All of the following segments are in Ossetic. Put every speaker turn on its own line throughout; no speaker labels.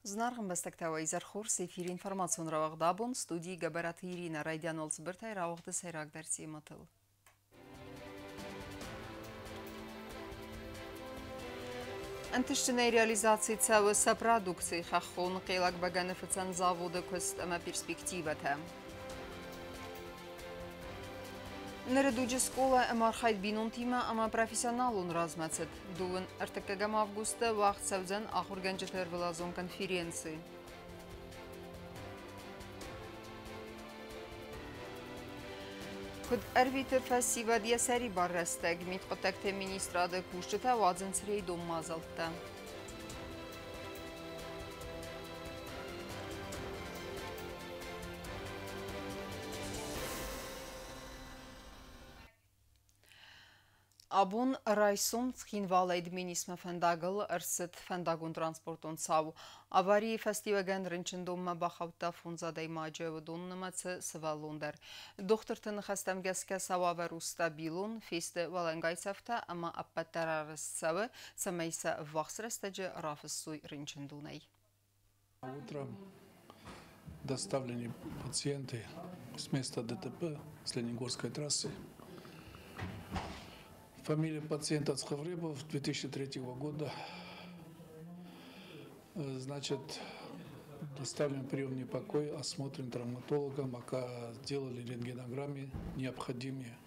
Зынаргъ ӕмбӕстӕгтӕ, уӕ изӕр хорз! Эфиры информацион рауагъд «Абон», студийы Гӕбӕраты Иринӕ. Райдиан уал цыбыртӕй рауагъды сӕйрагдӕр темӕтыл. Ӕнтыстджынӕй реализаци цӕуы сӕ продукци хӕххон хъелаг бӕгӕныфыцӕн заводы куыст ӕмӕ перспективӕтӕ. Ныры дуджы скъола ӕмархайд бинонтимӕ ӕмӕ профессионалон размӕцыд. 23 августы уагъд цӕудзӕн ахуыргӕнджыты ӕрвылазон конференци. Куыд ӕрвиты фӕсивӕд йӕ сӕрибар рӕстӕг, мидхъуыддӕгты министрады кусджытӕ уадзынц рейдон мадзӕлттӕ. Абон райсом Цхинвалӕй Дменисмӕ фӕндагыл ӕрцыд фӕндагон-транспортон цау. Аварийы фӕстиуӕгӕн рынчындонмӕ бахаудта фондз адӕймаджы, уыдон нымӕцы сывӕллон дӕр. Дохтырты ныхӕстӕм гӕсгӕ сӕ уавӕр у стабилон, фесты уӕлӕнгай цӕфтӕ ӕмӕ ӕппӕт дӕр арӕзт цӕуы, цӕмӕй сӕ ӕввахс рӕстӕджы рафыссой рынчындонӕй.
Утром доставлены пациенты с места ДТП с Ленингорской трассы. Фамилия пациента Цховребов, 2003 года. Значит, доставлен в приемный покой, осмотрен травматологом, пока сделали рентгенограммы необходимые.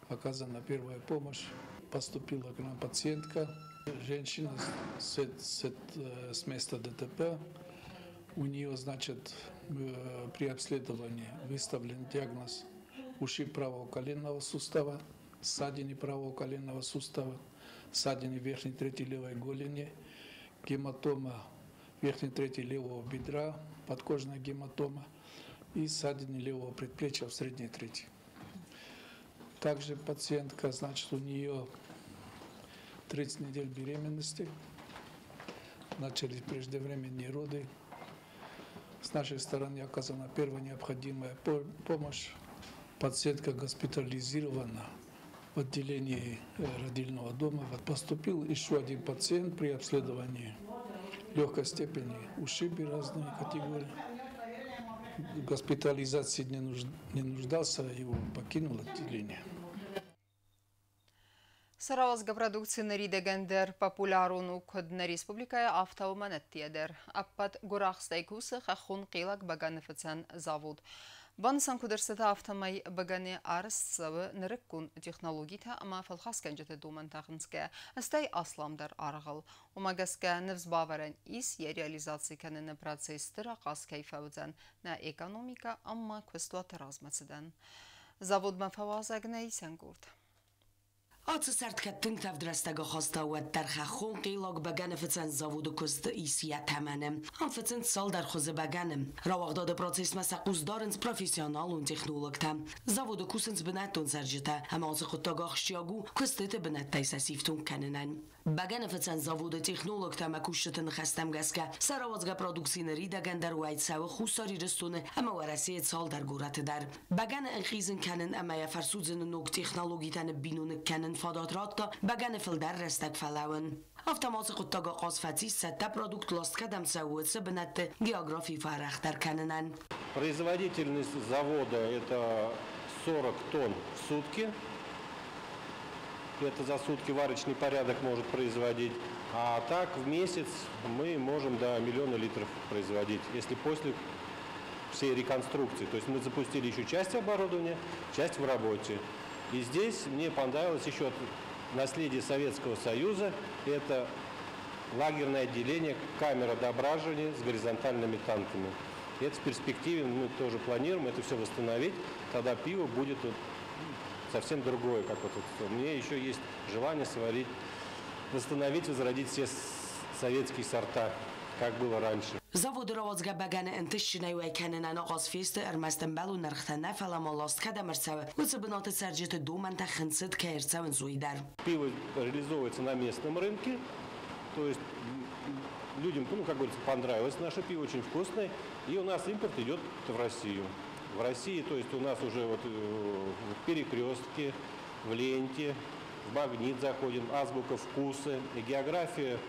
Оказана первая помощь. Поступила к нам пациентка, женщина с места ДТП. У нее, значит, при обследовании выставлен диагноз ушиб правого коленного сустава, ссадины правого коленного сустава, ссадины верхней трети левой голени, гематома верхней трети левого бедра, подкожная гематома и ссадины левого предплечья в средней трети. Также пациентка, значит, у нее 30 недель беременности, начались преждевременные роды. С нашей стороны оказана первая необходимая помощь. Пациентка госпитализирована в отделении родильного дома. Поступил еще один пациент при обследовании легкой степени ушибы разные категории. Госпитализации не нуждался, его покинул отделение.
Сӕ рауадзгӕ продукци ныридӕгӕн дӕр популярон у куыд нӕ республикӕйы, афтӕ уымӕн ӕддейӕ дӕр. Ӕппӕт гуырахстӕй кусы хӕххон хъелаг бӕгӕныфыцӕн завод. Банысан куыд ӕрцыд, афтӕмӕй бӕгӕны арӕзт цӕуы нырыккон технологитӕ ӕмӕ фӕлхасгӕнджыты домӕнтӕ хынцгӕ, стӕй асламдӕр аргъыл. Уымӕ гӕсгӕ ныфс бавӕрӕн ис, йӕ реализаци кӕныны процесс стыр ахъаз кӕй фӕуыдзӕн нӕ экономикӕ ӕмӕ куыстуаты размӕцыдӕн. Заводмӕ фӕуазӕг нӕ исӕн къорд.
Ацы сӕрд кӕд тынг тӕвд рӕстӕг ахаста, уӕддӕр хӕххон хъелаг бӕгӕныфыцӕн заводы куыст ис йӕ тӕмӕны. Ам фыцынц цалдӕр хуызы бӕгӕны. Рауагъдады процессмӕ сӕ хъус дарынц профессионалон технологтӕ. Заводы кусынц бынӕттон цӕрджытӕ, ӕмӕ ацы хъуыддаг ахсджиаг у куыстыты бынӕттӕй сӕ сифтонг кӕнынӕн. Бӕгӕныфыцӕн заводы технологтӕ ӕмӕ кусджыты ныхӕстӕм гӕсгӕ сӕ рауадзгӕ продукци ныридӕгӕн дӕр уӕй цӕуы Хуссар Ирыстоны ӕмӕ Уӕрӕсейы цалдӕр горӕты дӕр. Бӕгӕны ӕнхъизын кӕнын ӕмӕ йӕ фӕрсудзыны ног технологитӕ ныббиноныг кӕнын фадат радта бӕгӕны фылдӕр рӕстӕг фӕлӕууын. Афтӕ ма ацы хъуыддаг ахъаз фӕцис цӕттӕ продукт ласт кӕдӕм цӕуы, уыцы бынӕтты географи фӕарӕхдӕр кӕнынӕн.
Производительность завода это 40 тонн в сутки. Это за сутки варочный порядок может производить. А так в месяц мы можем до миллиона литров производить, если после всей реконструкции. То есть мы запустили еще часть оборудования, часть в работе. И здесь мне понравилось еще наследие Советского Союза. Это лагерное отделение, камера дображивания с горизонтальными танками. Это в перспективе мы тоже планируем это все восстановить. Тогда пиво будет совсем другое. Как вот это. У меня еще есть желание восстановить, возродить все советские сорта, как было раньше.
Заводы рауадзгӕ бӕгӕны ӕнтыстджынӕй уӕй кӕнынӕн ахъаз фесты ӕрмӕст ӕмбӕлон ӕргътӕ нӕ, фӕлӕ ма ласт кӕдӕм ӕрцӕуы, уыцы бынаты цӕрджыты домӕнтӕ хынцыд кӕй ӕрцӕуынц, уый дӕр.
Пиво реализовывается на местном рынке, то есть людям, как говорится, понравилось наше пиво, очень вкусное, и у нас импорт идет в Россию. В России, то есть у нас уже в Перекрестке, в Ленте, в Магнит заходим, Азбука вкуса, и география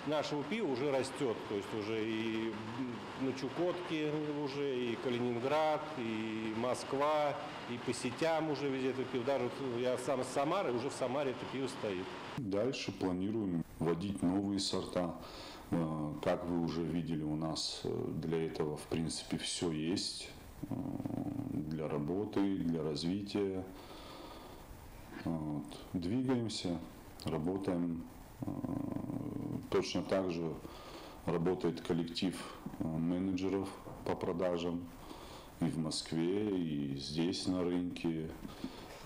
нашего пива уже растет. То есть уже и на Чукотке уже, и Калининград, и Москва, и по сетям уже везде это пиво. Даже я сам из Самары, уже в Самаре это пиво стоит.
Дальше планируем вводить новые сорта. Как вы уже видели, у нас для этого, в принципе, все есть. Для работы, для развития. Вот. Двигаемся, работаем. Точно так же работает коллектив менеджеров по продажам и в Москве, и здесь на рынке.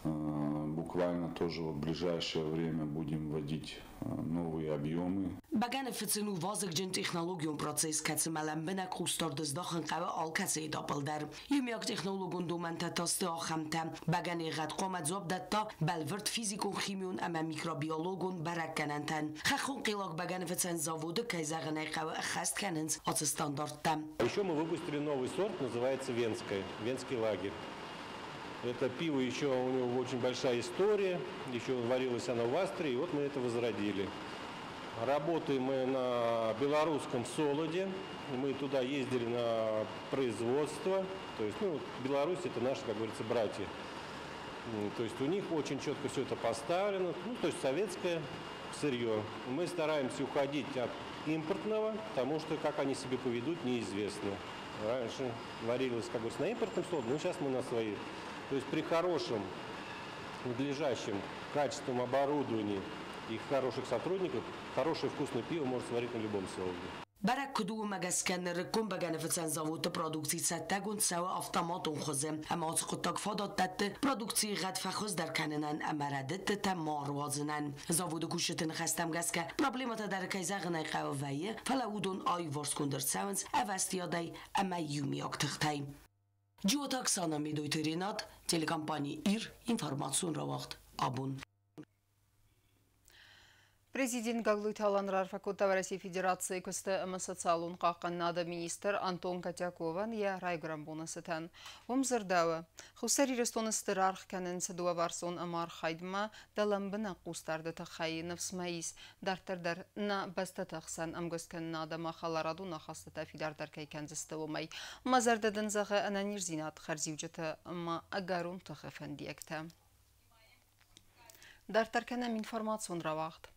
Буквально тоже в ближайшее время будем вводить новые объемы.
Бӕгӕныфыцын у вазыгджын технологион процесс, кӕцымӕ лӕмбынӕг хъусдард здахын хъӕуы алкӕцы этапыл дӕр. Иумиаг технологон домӕнтӕ та сты ахӕмтӕ. Бӕгӕныйы гъӕд хъуамӕ дзуапп дӕтта бӕлвырд физикон, химион ӕмӕ микробиологон бӕрӕггӕнӕнтӕн. Хӕххон хъилаг бӕгӕныфыцӕн заводы, кӕй зӕгъын ӕй хъӕуы, ӕххӕст кӕнынц ацы стандарттӕ.
Еще мы выпустили новый сорт, называется Венская, Венский лагерь. Это пиво еще, у него очень большая история, еще варилось оно в Австрии, и вот мы это возродили. Работаем мы на белорусском солоде, мы туда ездили на производство, то есть, ну, Беларусь это наши, как говорится, братья. То есть у них очень четко все это поставлено, ну, то есть советское сырье. Мы стараемся уходить от импортного, потому что как они себе поведут, неизвестно. Раньше варилось, как говорится, на импортном солоде, но сейчас мы на своих. То есть при хорошем, надлежащем качественном оборудовании и хороших сотрудников, хорошее вкусное пиво можно сварить на любом солоде.
Бӕрӕг куыд у, уымӕ гӕсгӕ нырыккон бӕгӕныфыцӕн заводты продукци цӕттӕгонд цӕуы автоматон хуызы. Ӕмӕ ацы хъуыддаг фадат дӕтты продукцийы гъӕд фӕхуыздӕр кӕнынӕн ӕмӕ рӕдыдтытӕ ма ӕруадзынӕн. Заводы кусджыты ныхӕстӕм гӕсгӕ проблемӕтӕ дӕр, кӕй зӕгъын ӕй хъӕуы, вӕййы, фӕлӕ уыдон аиуварсгонд ӕрцӕуынц ӕвӕстиатӕй ӕмӕ иумиаг тыхтӕй. Джиоты Оксана, Медойты Ренат, телекомпани «Ир», информацион рауагъд «Абон».
Президент Гаглойты Алан раарфӕ кодта Уӕрӕсейы Федерацийы куысты ӕмӕ социалон хъахъхъӕнынады министр Антон Котяковӕн йӕ райгуырӕн боны цытӕн. Уым дзырдӕуы, Хуссар Ирыстоны стыр аргъ кӕнынц дыууӕварсон ӕмархайдмӕ дӕ лӕмбынӕг хъусдарды тыххӕй. Ныфс мӕ ис, дарддӕр дӕр нӕ бӕстӕты хсӕн ӕмгуысткӕнынад ӕмӕ хӕларадон ахастытӕ фидардӕр кӕй кӕндзысты, уымӕй. Мӕ зӕрдӕ дын зӕгъы ӕнӕниздзинад, хӕрзиуджыты ӕмӕ ӕгӕрон тыхы фӕндиӕгтӕ. Дарддӕр кӕнӕм информацион рауагъд.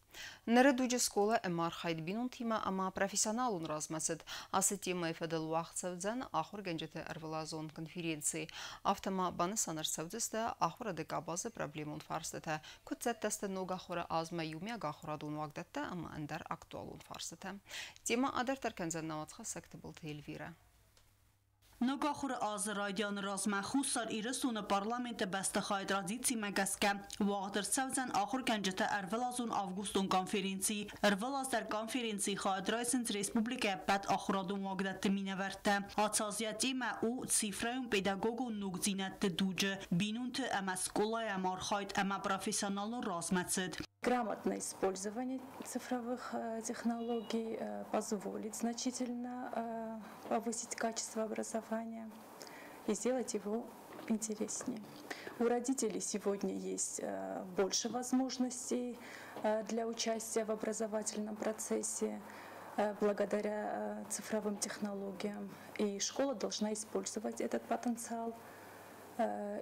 Ныры дуджы скъола ӕмархайд бинонтимӕ ӕмӕ профессионалон размӕцыд. Ацы темӕйы фӕдыл уагъд цӕудзӕн ахуыргӕнджыты ӕрвылазон конференци. Афтӕ ма банысан ӕрцӕудзысты ахуырады къабазы проблемон фарстытӕ, куыд цӕттӕ сты ног ахуыры азмӕ иумиаг ахуырадон уагдӕттӕ ӕмӕ ӕндӕр актуалон фарстытӕ. Темӕ адарддӕр кӕндзӕн нӕ уацхӕссӕг Тыбылты Эльвирӕ.
Ног ахуыры азы райдианы размӕ Хуссар Ирыстоны парламенты бӕстыхайы традицимӕ гӕсгӕ уагъд ӕрцӕудзӕн ахуыргӕнджыты ӕрвылазон августон конференци. Ӕрвылаз дӕр конференцийы хайад райсынц республикӕйы ӕппӕт ахуырадон уагдӕтты минӕвӕрттӕ. Ацы аз йӕ темӕ у цифрӕйон педагогон ногдзинӕдты дуджы бинонты ӕмӕ скъолайы ӕмархайд ӕмӕ профессионалон размӕцыд.
Грамотное использование цифровых технологий позволит значительно повысить качество образования и сделать его интереснее. У родителей сегодня есть больше возможностей для участия в образовательном процессе благодаря цифровым технологиям. И школа должна использовать этот потенциал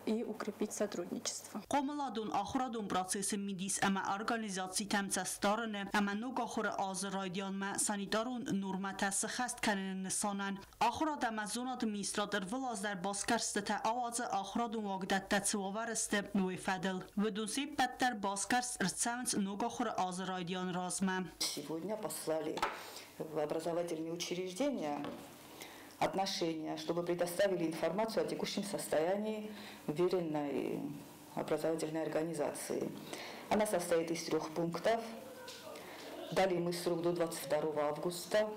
и укрепить сотрудничество.
Хъомыладон ахуырадон процессы мидис ӕмӕ организацитӕм цӕстдарыны ӕмӕ ног ахуыры азы райдианмӕ санитарон нормӕтӕ сыххӕст кӕныны нысанӕн Ахуырад ӕмӕ зонады министрад ӕрвылаз дӕр басгӕрстытӕ ауадзы ахуырадон уагдӕттӕ цы уавӕры сты, уый фӕдыл. Уыдон се ппӕт дӕр басгӕрст ӕрцӕуынц ног ахуыры азы райдианы размӕ.
Сегодня послали в образовательные учреждения отношения, чтобы предоставили информацию о текущем состоянии вверенной образовательной организации. Она состоит из 3 пунктов. Дали мы срок до 22 августа.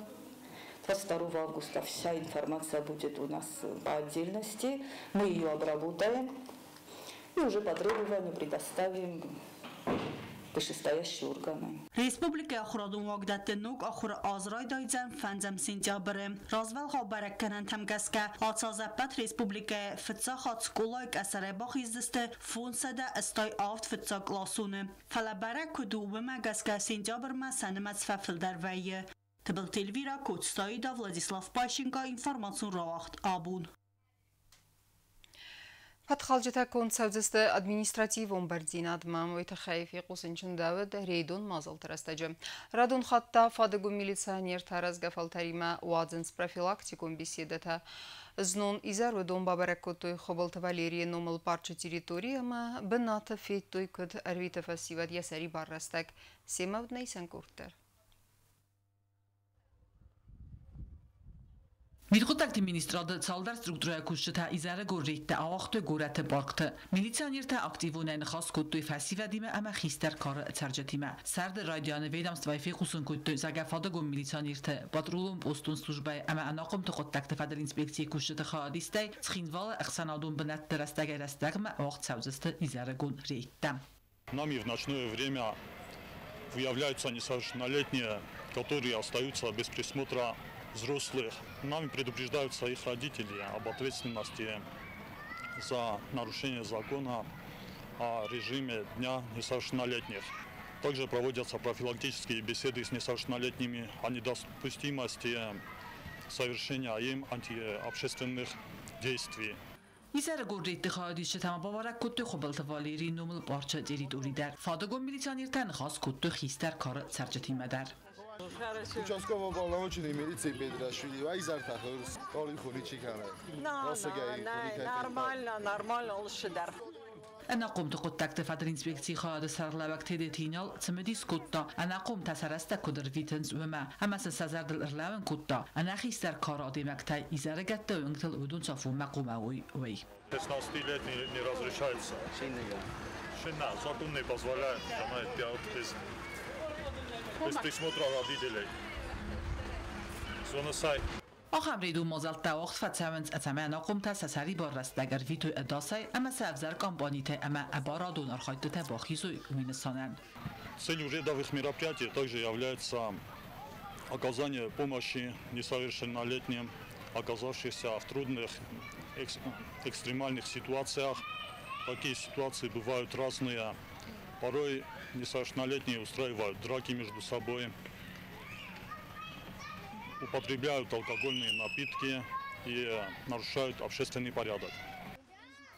22 августа вся информация будет у нас по отдельности. Мы ее обработаем и уже по требованию предоставим вышестоящие органы.
Республикӕйы ахуырадон уагдӕтты ног ахуыры аз райдайдзӕн 5 сентябры. Развӕлгъау бӕрӕггӕнӕнтӕм гӕсгӕ ацы аз ӕппӕт республикӕйы фыццаг хатт скъолайы къӕсӕрӕй бахиздзысты 587 фыццагкъласоны. Фӕлӕ бӕрӕг куыд у, уымӕ гӕсгӕ сентябрмӕ сӕ нымӕц фӕфылдӕр вӕййы. Тыбылты Эльвира, Коцты Аида, Владислав Пащенко, информацион рауагъд «Абон».
Фӕткхалджытӕ конд цӕудзысты административон бӕрндзинадмӕ. Уый тыххӕй фехъусын чындӕуыд рейдон мадзалты рӕстӕджы. Радон хатт та фадыгон милиционертӕ рӕзгӕ фӕлтӕримӕ уадзынц профилактикон беседӕтӕ. Знон изӕр уыдон бабӕрӕг кодтой Хуыбылты Валерийы номыл парчы территори ӕмӕ бынаты федтой, куыд ӕрвиты фӕсивӕд йӕ сӕрибар рӕстӕг. Семӕ уыд нӕ исӕн къорд дӕр.
Мидхъуыддӕгты министрады цалдӕр структурӕйы кусджытӕ изӕрыгон рейдтӕ ауагътой горӕты паркты. Милиционертӕ активонӕй ныхас кодтой фӕсивӕдимӕ ӕмӕ хистӕр кары цӕрджытимӕ. Сӕрды райдианы ведомствойы фехъусын кодтой, зӕгъгӕ, фадыгон милиционертӕ патрулон постон службӕйы ӕмӕ ӕнахъомты хъуыддӕгты фӕдыл инспекцийы кусджыты хайадистӕй Цхинвалы ӕхсӕнадон бынӕтты рӕстӕгӕй-рӕстӕгмӕ уагъд цӕудзысты изӕрыгон рейдтӕ.
Нами в ночное время выявляются несовершеннолетние, которые остаются без присмотра взрослых. Нами предупреждаются их родители об ответственности за нарушение закона о режиме дня несовершеннолетних. Также проводятся профилактические беседы с несовершеннолетними о недопустимости совершения им антиобщественных действий.
Изӕрыгон рейдты хайадисджытӕ ма бабӕрӕг кодтой Хуыбылты Валерийы номыл парчы территори дӕр. Фадыгон милиционертӕ ныхас кодтой хистӕр кары цӕрджытимӕ дӕр.
Участковый уполномоченный милиции Бедрашвили, вайзарта хөрс, торин хуничи кана.
Нормально, нормально, лучше дӕр.
Ӕнахъомты хъуыддӕгты фӕдыл инспекцийы хайады сӕргълӕууӕг Тедеты Инал цымыдис кодта, ӕнахъомтӕ сӕ рӕстӕг куыд ӕрвитынц, уымӕ, ӕмӕ сӕ сӕ зӕрдыл ӕрлӕууын кодта, ӕнӕхистӕр кары адӕймӕгтӕй изӕрыгӕтты уынгтыл уыдон цафонмӕ хъуамӕ уой, уый.
16-летний не разрешается. Шинна, закон не позволяет, она без присмотра родителей. Сонасай.
Ахӕм рейдон мадзӕлттӕ уагъд фӕцӕуынц, цӕмӕй ӕнахъомтӕ сӕ сӕрибар рӕстӕг ӕрвитой ӕдасӕй ӕмӕ сӕ ӕвзӕр компанитӕй ӕмӕ ӕбарадон архайдтытӕ бахизой, уый нысанӕн.
Целью рядовых мероприятий также является оказание помощи несовершеннолетним, оказавшихся в трудных экстремальных ситуациях. Такие ситуации бывают разные. Порой несовершеннолетние устраивают драки между собой, употребляют алкогольные напитки и нарушают общественный порядок.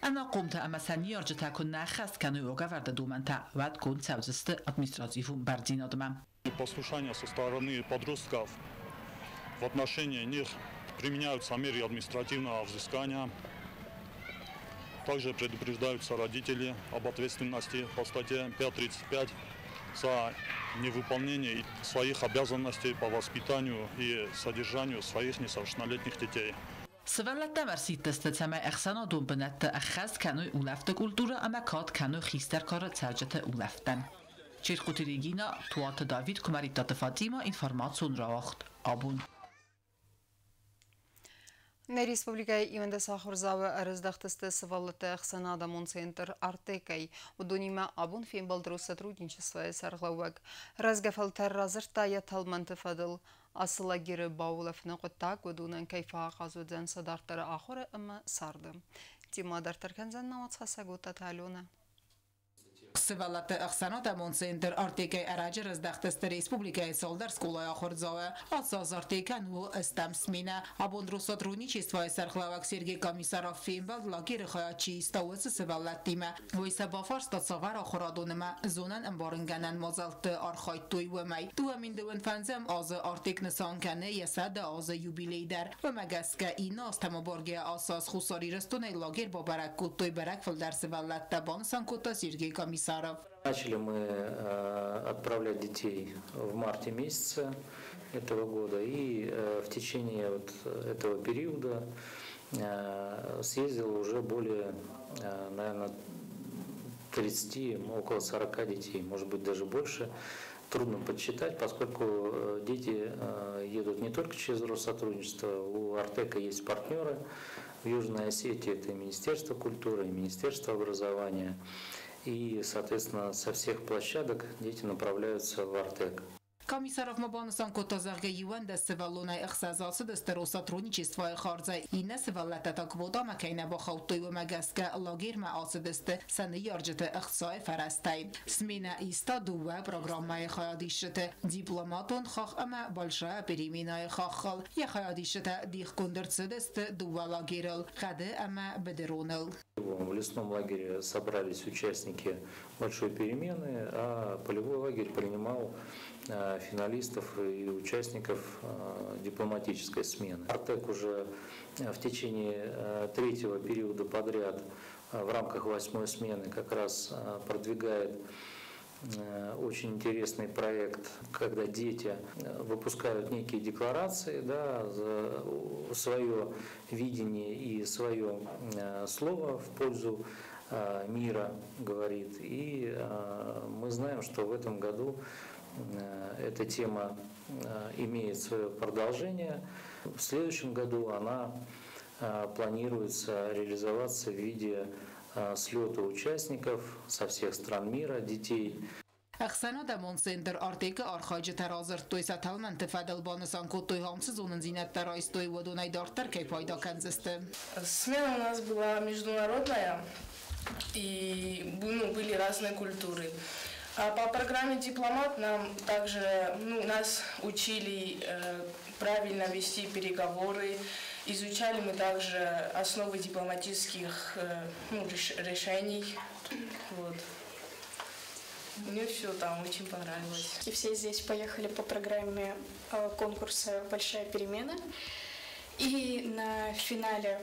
Ӕнахъомтӕ ӕмӕ сӕ ныййарджытӕ куы нӕ ӕххӕст кӕной уагӕвӕрды домӕнтӕ, уӕд конд цӕудзысты административон бӕрндзинадмӕ.
Послушание со стороны подростков в отношении них применяются меры административного взыскания. Также предупреждаются родители об ответственности по статье 5.35 за невыполнение своих обязанностей по воспитанию и содержанию своих несовершеннолетних детей.
Сывӕллӕттӕм ӕрсидтысты, цӕмӕй ӕхсӕнадон бынӕтты ӕххӕст кӕной улӕфты культурӕ ӕмӕ кад кӕной хистӕр кары цӕрджыты улӕфтӕн. Чертхъоты Регина, Туаты Давид, Куымӕридтаты Фатима, информацион рауагъд «Абон».
Нӕ республикӕйы 11 ахуырдзауы ӕрыздӕхтысты сывӕллӕтты ӕхсӕнадӕмон центр «Артек-ӕй». Уыдонимӕ абон фембӕлд Россотрудничествойы сӕргълӕууӕг. Рӕзгӕ фӕлтӕр радзырдта йӕ тӕлмӕнты фӕдыл. Ацы лагеры баулӕфыны хъуыддаг уыдонӕн кӕй фӕахъаз уыдзӕн сӕ дарддӕры ахуыры ӕмӕ царды. Темӕ дарддӕр кӕндзӕн нӕ уацхӕссӕг Оттаты Аленӕ.
Сывӕллӕтты ӕхсӕнадӕмон центр «Артекӕй» ӕрӕджы рыздӕхтысты республикӕйы цалдӕр скъолайы ахуырдзауы. Ацы аз «Артекӕн» у ӕстӕм сменӕ. Абон Россотрудничествойы сӕргълӕууӕг Сергей Комиссаров фембӕлд лагеры хайад чи иста, уыцы сывӕллӕттимӕ. Уый сӕ бафарста, цавӕр ахуырадон ӕмӕ зонӕн ӕмбарынгӕнӕн мадзӕлтты архайдтой, уымӕй. 2025 азы «Артек» нысан кӕны йӕ 100 азы юбилей дӕр. Уымӕ гӕсгӕ иннӕ азтӕм абаргӕйӕ ацы аз Хуссар Ирыстонӕй лагерь бабӕрӕг кодтой бӕрӕг фылдӕр сывӕллӕттӕ, банысан кодта Сергей Комиссаров.
Начали мы отправлять детей в марте месяце этого года, и в течение вот этого периода съездило уже более, наверное, 30, около 40 детей, может быть, даже больше. Трудно подсчитать, поскольку дети едут не только через Россотрудничество, у Артека есть партнеры в Южной Осетии, это и Министерство культуры, и Министерство образования, И, соответственно, со всех площадок дети направляются в Артек.
Комиссаров ма банысан кодта, зӕгъгӕ, 11 сывӕллонӕй 6 ацыдысты Россотрудничествойы хардзӕй, иннӕ сывӕллӕттӕ та квотамӕ кӕй нӕ бахаудтой, уымӕ гӕсгӕ лагермӕ ацыдысты сӕ ныййарджыты ӕхцайы фӕрӕзтӕй. Сменӕ иста дыууӕ программӕйы хайадисджыты: дипломатон хахх ӕмӕ Большая перемена-йы хаххыл. Йӕ хайадисджытӕ дихгонд ӕрцыдысты дыууӕ лагерыл: хъӕды ӕмӕ быдыроныл.
В лесном лагере собрались участники большой перемены, а полевой лагерь принимал финалистов и участников дипломатической смены. Артек уже в течение третьего периода подряд в рамках 8-й смены как раз продвигает очень интересный проект, когда дети выпускают некие декларации, да, за свое видение и свое слово в пользу мира, говорит. И мы знаем, что в этом году эта тема имеет свое продолжение. В следующем году она планируется реализоваться в виде слета участников со всех стран мира, детей.
Ӕхсӕнадӕмон центр Артекы архайджытӕ радзырдтой сӕ тӕлмӕнты фӕдыл, банысан кодтой, ам цы зонындзинӕдтӕ райстой, уыдонӕй дарддӕр кӕй пайда кӕндзысты.
Смена у нас была международная, и, ну, были разные культуры. А по программе «Дипломат» нам также, ну, нас учили правильно вести переговоры, изучали мы также основы дипломатических ну, решений. Вот. Мне все там очень понравилось.
И все здесь поехали по программе конкурса «Большая перемена». И на финале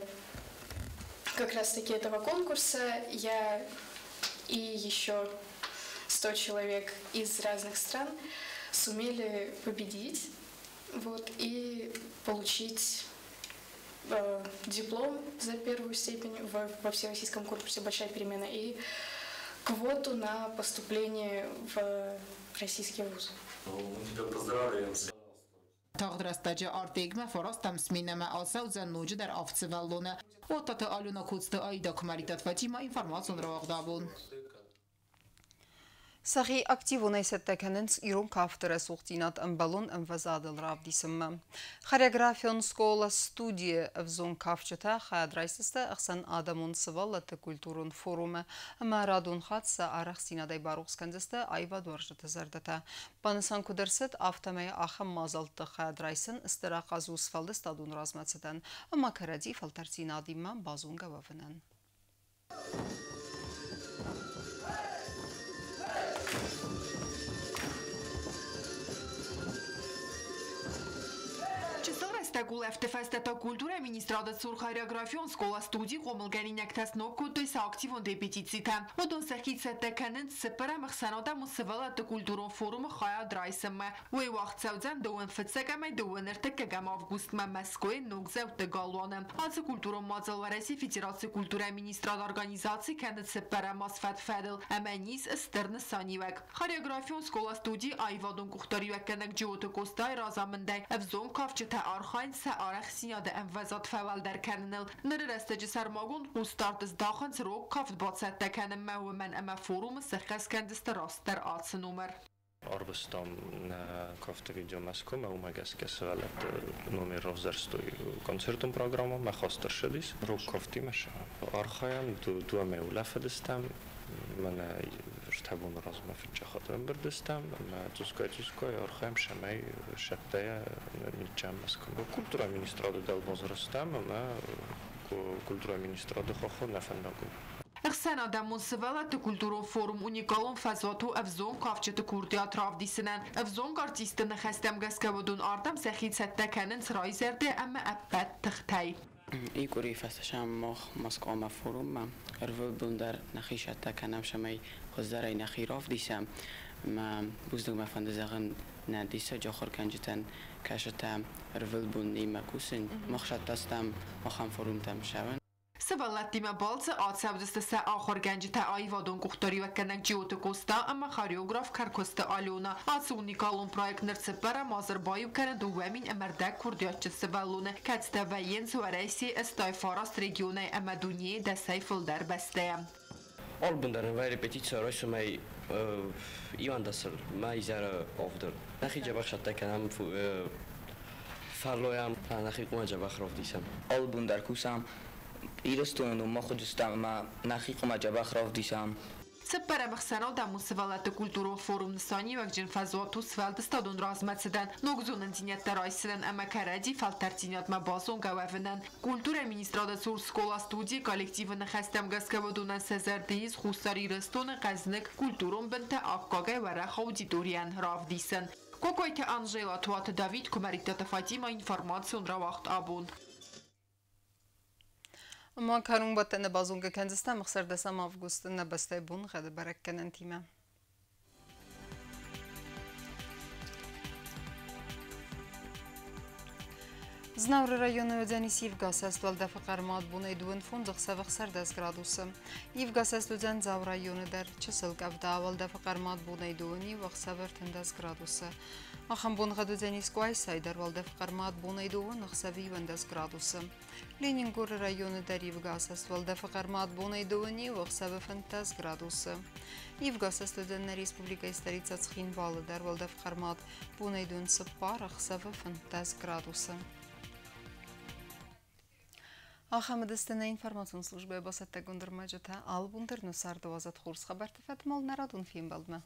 как раз-таки этого конкурса я и еще 100 человек из разных стран сумели победить, вот, и получить диплом за первую степень во всероссийском конкурсе «Большая перемена» и квоту на поступление в российский вуз.
Мы тебя поздравляем.
Тагъд рӕстӕджы Артекмӕ фарастӕм сменӕмӕ ацӕудзӕн ноджыдӕр авд сывӕллоны. Оттаты Алена, Коцты Аида, Куымӕридтаты Фатима, информацион рауагъд «Абон».
Сӕхи активонӕй цӕттӕ кӕнынц ирон кафты рӕсугъддзинад ӕмбӕлон ӕмвӕзадыл равдисынмӕ. Хореографион скъола-студийы ӕвзонг кафджытӕ хайад райсдзысты ӕхсӕнадӕмон сывӕллӕтты культурон форумы ӕмӕ радон хатт сӕ арӕхстдзинадӕй барухс кӕндзысты аивадуарзджыты зӕрдӕтӕ. Банысан куыд ӕрцыд, афтӕмӕй ахӕм мадзӕлтты хайад райсын стыр ахъаз у сфӕлдыстадон размӕцыдӕн ӕмӕ кӕрӕдзи фӕлтӕрддзинадимӕ базонгӕ уӕвынӕн.
Чысыл рӕстӕг улӕфты фӕстӕ та культурӕйы министрады цур хореографион скъола-студийы хъомылгӕнинӕгтӕ сног кодтой сӕ активон репетицитӕ. Уыдон сӕхи цӕттӕ кӕнынц цыппӕрӕм ӕхсӕнадӕмон сывӕллӕтты культурон форумы хайад райсынмӕ. Уый уагъд цӕудзӕн дыууын фыццӕгӕмӕй дыууын ӕртыккӕгӕм августмӕ Мӕскуыйы Ногдзӕутты галуаны. Ацы культурон мадзал Уӕрӕсейы Федерацийы культурӕйы министрад организаци кӕны цыппӕрӕм аз фӕд-фӕдыл ӕмӕ ис стыр нысаниуӕг. Хореографион скъола-студийы аивадон къухдариуӕггӕнӕг Джиоты Къостайы разамындӕй ӕвзонг кафджытӕ архайынц сӕ арӕхстдзинады ӕмвӕзад фӕуӕлдӕр кӕныныл. Ныры рӕстӕджы сӕрмагонд хъусдард здахынц рог кафт бацӕттӕ кӕнынмӕ, уымӕн ӕмӕ форумы сӕххӕст кӕндзысты растдӕр ацы номыр.
Арвыстам нӕ кафты видео Мӕскуымӕ, уымӕ гӕсгӕ сывӕллӕтты номер равзӕрстой концертон программӕмӕ, хаст ӕрцыдис. Рог кафтимӕ архайӕм, дыууӕ улӕфыдыстӕм, мӕнӕ ӕртӕ боны размӕ фыццаг хатт ӕрӕмбырд стӕм ӕмӕ цъусгай-цъусгай архайӕм, цӕмӕй цӕттӕйӕ ныццӕуӕм Мӕскуымӕ. Культурӕйы министрады дӕлбазар стӕм ӕмӕ культурӕйы министрады хаххыл нӕ фӕндаг у.
Ӕхсӕнадӕмон сывӕллӕтты культурон форум уникалон фӕзуат у ӕвзонг кафджыты курдиат равдисынӕн. Ӕвзонг артистты ныхӕстӕм гӕсгӕ уыдон ардӕм сӕхи цӕттӕ кӕнынц райзӕрдӕ ӕмӕ ӕппӕт тыхтӕй.
Къуырийы фӕстӕ сӕм мах Москвамӕ форуммӕ ӕрвылбон дӕр нӕхи цӕттӕ кӕнӕм, цӕмӕй хуыздӕрӕй нӕхи равдисӕм. Мӕ бузныг мӕ фӕнды зӕгъын нӕ диссаджы ахуыргӕнджытӕн, кӕцытӕ ӕрвылбон немӕ кусынц. Мах цӕттӕ стӕм ахӕм форумтӕм цӕуын.
Сывӕллӕттимӕ балцы ацӕудзысты сӕ ахуыргӕнджытӕ, аивадон къухдариуӕггӕнӕг Джиоты Къоста ӕмӕ хореограф Кӕркуысты Алена. Ацы уникалон проект ныр цыппӕрӕм аз ӕрбаиу кӕны 2 050 курдиатджын сывӕллоны, кӕцытӕ вӕййынц Уӕрӕсейы 89 регионӕй ӕмӕ дунейы 10-ӕй фылдӕр бӕстӕйӕ.
Алы бон дӕр нын вӕййы репетици, райсомӕй 11-ыл, мӕ изӕры 7-ыл. Нӕхи дзӕбӕх цӕттӕ кӕнӕм фӕллойӕн, нӕхи хъуамӕ дзӕбӕх равдисӕм.
Алы бон дӕр кусӕм Ирыстоны ном мах уыдыстӕм ӕмӕ нӕхи хъуамӕ дзӕбӕх равдисӕм.
Цыппӕрӕм ӕхсӕнадӕмон сывӕллӕтты культурон форум нысаниуӕгджын фӕзуат у сфӕлдыстадон размӕцыдӕн, ног зонындзинӕдтӕ райсынӕн ӕмӕ кӕрӕдзи фӕлтӕрддзинадмӕ базонгӕ уӕвынӕн. Культурӕйы министрады цур скъола-студийы коллективы ныхӕстӕм гӕсгӕ уыдонӕн сӕ зӕрды ис Хуссар Ирыстоны хъӕзныг культурон бынтӕ аккагӕй уӕрӕх аудиторийӕн равдисын. Кокойты Анжела, Туаты Давид, Куымӕридтаты Фатимӕ, информацион рауагъд «Абон».
Ма кӕронбӕттӕны базонгӕ кӕндзыстӕм 16 августы нӕ бӕстӕйы боныгъӕды бӕрӕггӕнӕнтимӕ. Знауыры районы уыдзӕнис ивгӕ асӕст, уӕлдӕфы хъӕрмад бонӕй 25 ӕхсӕвы 16 градусы. Ивгӕ асӕст уыдзӕн Дзауы районы дӕр, чысыл къӕвда, уӕлдӕфы хъӕрмад бонӕй 21 ӕхсӕвы 13 градусы. Ахӕм боныгъӕд уыдзӕнис Къуайсайы дӕр, уӕлдӕфы хъӕрмад бонӕй 2 ӕхсӕвы 11 градусы. Ленингоры районы дӕр ивгӕ асӕст, уӕлдӕфы хъӕрмад бонӕй 21 ӕхсӕвы 15 градусы. Ивгӕ асӕст уыдзӕн нӕ республикӕйы столицӕ Цхинвалы дӕр, уӕлдӕфы хъӕрмад бонӕй 24 ӕхсӕвы 15 градусы. Ахӕм уыдысты нӕ информацион службӕйы бацӕттӕгонд ӕрмӕджытӕ. Алы бон дӕр нӕ царды уадзӕд хорз хабӕртты фӕдмал нӕ радон фембӕлдмӕ.